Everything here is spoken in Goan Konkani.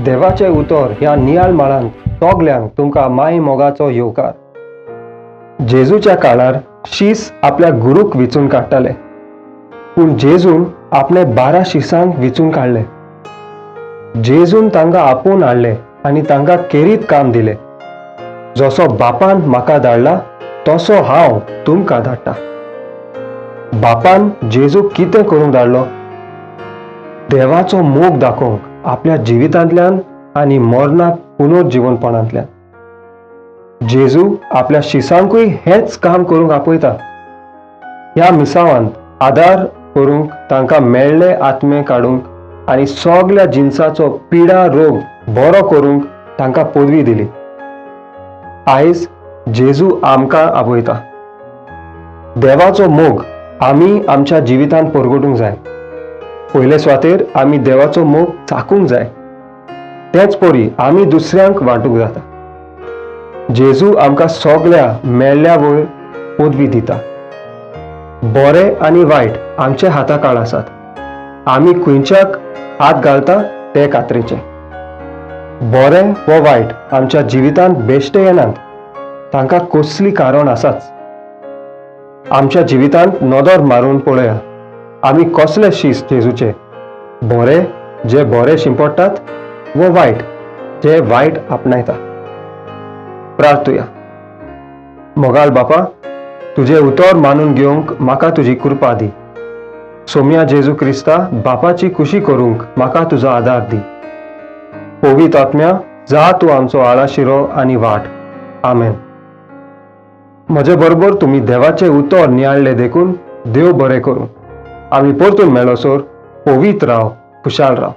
देवाचें उतर ह्या नियाळ माळांत सगल्यांक तुमकां माय मोगाचो येवकार. जेजूच्या काळार शीस आपल्या गुरूक विचून काडटाले, पूण जेजून आपणे 12 शिसांक विचून काडले. जेजून तांकां आपोवन हाडले आनी तांकां केरीत काम दिलें. जसो बापान म्हाका धाडला तसो हांव तुमकां धाडटा. बापान जेजूक कितें करूंक धाडलो? देवाचो मोग दाखोवंक आपल्या जिवितांतल्यान आनी मरणाक पुनर्जिवनपणांतल्यान. जेजू आपल्या शिसांकूय हेंच काम करूंक आपयता. ह्या मिसावांत आदार करूंक तांकां मेळ्ळे आत्मे काडूंक आनी सगल्या जिनसाचो पिडा रोग बरो करूंक तांकां पदवी दिली. आयज जेजू आमकां आपयता. देवाचो मोग आमी आमच्या जिवितांत परगटूंक जाय. पयले सुवातेर आमी देवाचो मोग चाकूंक जाय, तेच परी आमी दुसऱ्यांक वांटूंक जाता. जेजू आमकां सगल्या मेळ्ळ्या वयर पदवी दिता. बरें आनी वायट आमचे हाता काळ आसात. आमी खंयच्याक हात घालता ते कात्रेचे. बरें वो वायट आमच्या जिवितांत बेश्टे येनात, तांकां कसली कारण आसाच. आमच्या जिवितांत नदर मारून पळया, आमी कसले शीस जेजूचे? बरे जे बरे शिंपडटात वो वायट जे वायट आपणायता? प्रार्थुया. मोगाल बापा, तुजें उतर मानून घेवंक म्हाका तुजी कृपा दी. सोम्या जेजू क्रिस्ता, बापाची खुशी करूंक म्हाका तुजो आदार दी. पवित्र आत्म्या, जा तूं आमचो आळाशिरो आनी वाट. आमेन. म्हजे बरोबर तुमी देवाचें उतर नियाळ्ळें देखून देव बरें करूं. आमी परतून मेळोसर पवित्र राव, खुशाल राव.